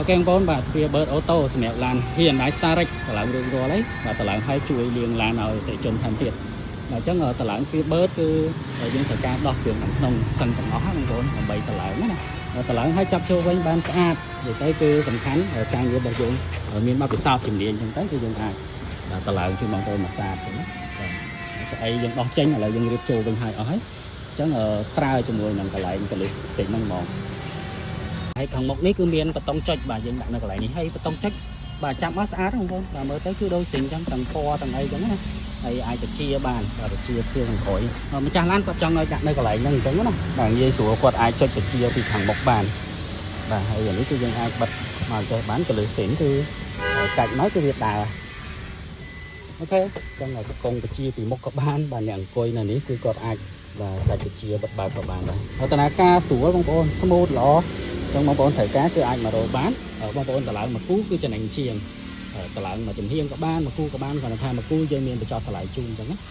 OK បងប្អូនបាទទ្វារបឺត auto សម្រាប់ឡាន Hyundai Starex តម្លើងរួចរាល់ហើយបាទតម្លើងឲ្យជួយលាងឡានឲ្យអតិថិជនថែមទៀតបាទអញ្ចឹងតម្លើងទ្វារបឺតគឺយើងត្រូវការដោះគ្រឿងខាងក្នុងសិនទាំងអស់ហ្នឹងបងប្អូនដើម្បីតម្លើងណាតម្លើងឲ្យចាប់ចូលវិញបានស្អាតនិយាយទៅគឺសំខាន់ការងាររបស់យើងមានបទពិសោធន៍ជំនាញអញ្ចឹងទៅគឺយើងអាចបាទតម្លើងជួយបងប្អូនមកស្អាតអញ្ចឹងណាបាទស្អីយើងដោះចេញឥឡូវយើងរៀបចូលវិញហើយអស់ហើយអញ្ចឹងប្រើជាមួយនឹងកន្លែងកលិះផ្សេងហ្នឹងហ្មង ហើយខាងមុខនេះគឺមានបតុងចុចបាទយើងដាក់នៅកន្លែងនេះហើយបតុងចុចបាទចាប់មកស្អាតហ្នឹងបងប្អូនបាទមើលទៅគឺដូចស៊ីងអញ្ចឹងទាំងពណ៌ទាំងអីអញ្ចឹងណាហើយអាចទៅជាបានបាទទៅជាទ្វារខាងក្រោយម្ចាស់ឡានគាត់ចង់ឲ្យដាក់នៅកន្លែងហ្នឹងអញ្ចឹងណាបាទងាយស្រួលគាត់អាចចុចទៅជាពីខាងមុខបានបាទហើយអានេះគឺយើងអាចបិទមកចេះបានកលឹះស៊ីងគឺកាច់មកគឺវាដើរ OK អញ្ចឹងកំកងបជាពីមុខក៏បានបាទអ្នកអង្គុយនៅនេះគឺគាត់អាចបាទកាច់បជាបិទបើកក៏បានដែរហើយដំណើរការស្រួលបងប្អូន smooth ល្អ ចឹងបងប្អូនត្រូវការគឺអាចមករកបានបងប្អូនតម្លើងមួយគូគឺចំណេញជាងតម្លើងមួយចំហៀងក៏បានមួយគូក៏បានគ្រាន់តែថាមួយគូយើងមានបញ្ចុះតម្លៃជូនអញ្ចឹងណា។